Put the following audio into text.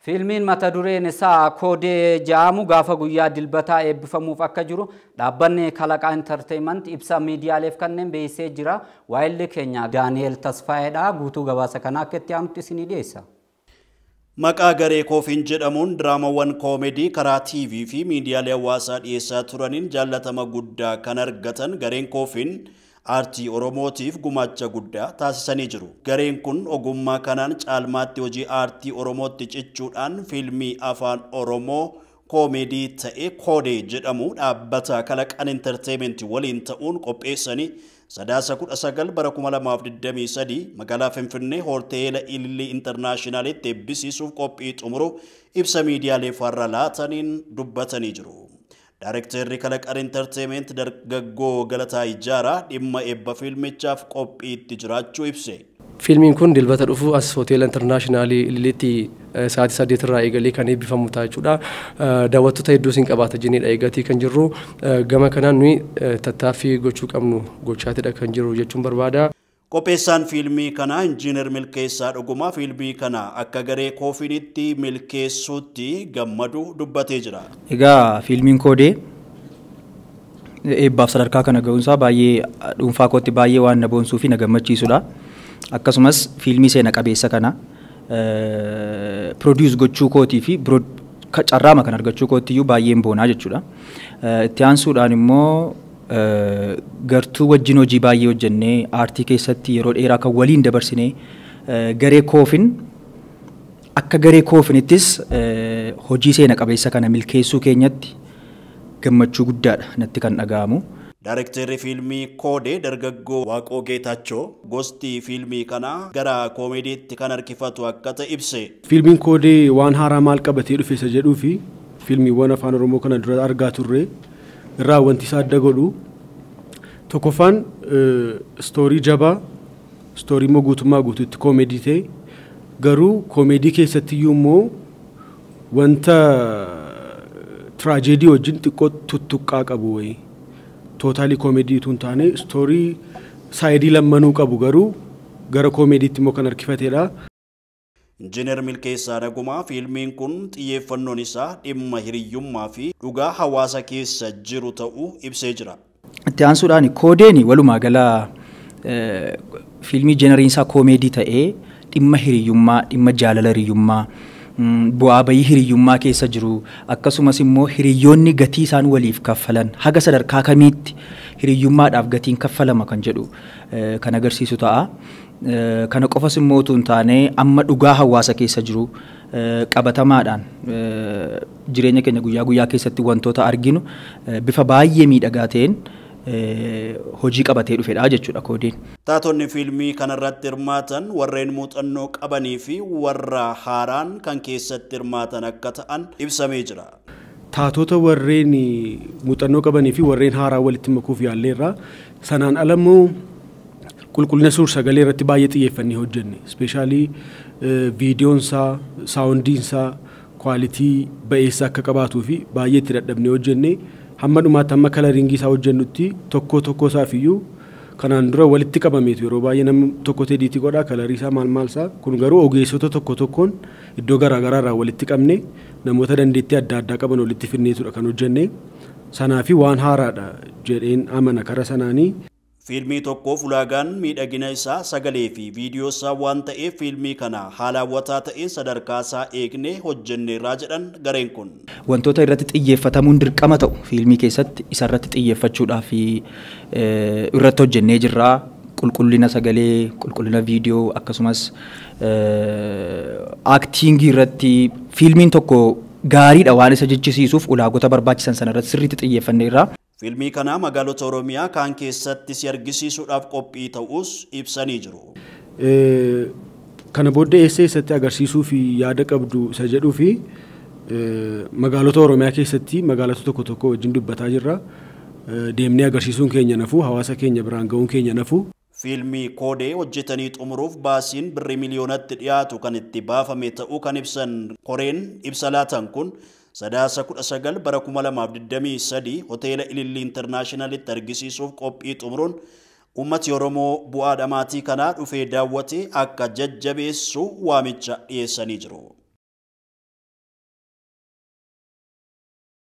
Fiilmiin mata dureen isaa Koodee jedhamu gaafa guyyaa Dilbataa eebbifamuuf akka jiru dhaabbanni Kalaqaa Entertainment ibsa miidiyaaleef kanneen beeksisee jira. Waayilli keenya Daani'el Tasfaayeedha. Guutuu gabaasa kanaa akka itti aanutti isinii dhiyeessa. Maqaa garee Koofiin jedhamuun diraamawwan koomedii karaa TV fi miidiyaalee hawaasaa dhiyeessaa turaniin jaallatama guddaa kan argatan gareen Koofiin aartii Oromootiif gumaacha guddaa taasisanii jiru. Gareen kun ogummaa kanaan caalmaatti hojii aartii Oromootti cichuudhaan fiilmii afaan Oromoo koomedii ta'e Koodee jedhamu dhaabbata Kalaqan Entertainment waliin ta'uun qopheessanii Sadaasa 19 bara 2023 magaalaa Finfinnee Hoteela Ilillii Intarnaashinaalitti eebbisiisuuf qophii xumuru ibsa miidiyaaleef har'a laataniin dubbatanii jiru. Daarektarri Kalaqan Entertainment dargaggoo Galataa Ijaaraa dhimma eebba fiilmichaaf qophiitti jiraachuu ibse. Fiilmiin kun Dilbata dhufu as Hoteela Intarnaashinaalii Ililleetti sa'aatii 8 irraa eegalee kan eebbifamu ta'a jechuudha. Daawwattoota hedduu siin qabaata jenneedha eegatii kan jirru. Gama kanaan nuyi tattaaffii gochuu qabnu gochaatidha kan jirru jechuun barbaada. Qopheessaan fiilmii kanaa Injiinar Milkeessaa Dhugumaa fiilmii kana akka garee Koofiinitti milkeessuutti gammadu dubbatee jira. Egaa fiilmiin Koodee eebbaaf sadarkaa kana ga'uunsaa baay'ee dhuunfaa kootti baay'ee waan na boonsuu fi na gammachiisudha. Akkasumas fiilmii seena qabeessa kana produce gochuu kootii fi carraama kan argachuu koottiyyuu baay'een boonaa jechuudha. Itti aansuudhaan immoo gartuu wajjin hojii baay'ee hojjennee aartii keessatti yeroo dheeraa kan waliin dabarsinee garee Koofin, akka garee Koofinittis hojii seena qabeessa kana milkeessuu keenyatti gammachuu guddaadha natti kan dhaga'amu. Daarektarri fiilmii Koodee dargaggoo Waaqoo Geetaachoo gosti fiilmii kanaa gara koomediitti kan harkifatu akka ta'e ibse. Fiilmiin Koodee waan haaraa maal qabatee dhufe isa jedhuu fi fiilmiiwwan afaan Oromoo kana dura argaa turre irraa wanti isaa adda godhu tokkoffaan story jabaa, story immoo guutummaa guutuutti koomedii ta'e, garuu koomedii keessatti iyyuu immoo wanta tiraajeedii wajjin xiqqoo tuttuqqaa qabu wayii. Totally koomedii utuu hin taane story side lammanuu qabu, garuu gara koomediitti immoo kan harkifatedha. Injiinar Milkeessaa Dhagumaa fiilmiin kun xiyyeeffannoon isaa dhimma hiriyyummaa fi dhugaa hawaasa keessa jiru ta'uu ibsee jira. Itti aansuudhaan Koodeen walumaa gala fiilmii genreiin isaa koomedii ta'ee dhimma hiriyyummaa, dhimma jaalala hiriyyummaa, bu'aa bayii hiriyyummaa keessa jiru, akkasumas immoo hiriyyoonni gatii isaan waliif kaffalan haga sadarkaa kamiitti hiriyyummaadhaaf gatiin kaffalama kan jedhu kan agarsiisu ta'a. Kana qofas immoo utuu hin taane amma dhugaa hawaasa keessa jiru qabatamaadhaan jireenya keenya guyyaa guyyaa keessatti wantoota arginu bifa baay'ee miidhagaa ta'een hojii qabatee dhufedha jechuudha Koodeen. Taatonni fiilmii kanarratti hirmaatan warreen muuxannoo qabanii fi warra haaraan kan keessatti hirmaatan akka ta'an ibsamee jira. Taatota warreen muuxannoo qabanii fi warreen haaraa walitti makuuf yaalleerra. Sanaan ala immoo qulqullina suur-sagalee irratti baay'ee xiyyeeffannee hojjenne. Especially viidiyoon isaa, soundiin isaa quality ba'eessa akka qabaatuu fi baay'ee itti dadhabnee hojjenne. Hamma dhumaatti hamma coloring isaa hojjennutti tokko tokko isaaf iyyuu kanaan dura walitti qabameetu yeroo baay'ee namni tokko edit godhaa color isaa maal maal isaa, kun garuu ogeessota tokko tokkoon iddoo garaagaraa irraa walitti qabne namoota dandeettii adda addaa qaban walitti fidneetudha kan hojjenne. Sanaa fi waan haaraadha jedheen amana kara sanaanii. Fiilmii tokkoof ulaagaan miidhagina isaa sagalee fi viidiyoo isaa waan ta'eef fiilmii kana haala hawwataa ta'een sadarkaa isaa eegnee hojjenneerraa jedhan gareen kun. Wantoota irratti xiyyeeffatamuun dirqama ta'u fiilmii keessatti isa irratti xiyyeeffachuudhaaf irratti hojjennee jirra. Qulqullina sagalee, qulqullina viidiyoo, akkasumas acting irratti fiilmiin tokko gaariidha waan isa jechisiisuuf ulaagota barbaachisan sana irratti sirriitti xiyyeeffanneerra. Fiilmii kana magaalota Oromiyaa kaan keessatti si argisiisuudhaaf qophii ta'us ibsanii jiru. Kana booddee eessa eessatti agarsiisuu fi yaada qabdu isa jedhuu fi magaalota Oromiyaa keessatti magaalota tokko tokko wajjin dubbataa jirra. Deemnee agarsiisuun keenya nafuu, hawaasa keenya biraan ga'uun keenya nafuu. Fiilmii Koodee hojjetanii xumuruuf baasiin birrii miliyoonatti dhiyaatu kan itti baafame ta'uu kan ibsan koreen ibsa laatan kun Sadaasa 19 bara 2023 hoteela Ilillii Intarnaashinaalitti argisiisuuf qophii xumuruun uummati Oromoo bu'aa dhamaatii kanaa dhufee daawwatee akka jajjabeessu waamicha dhiyeessanii jiru.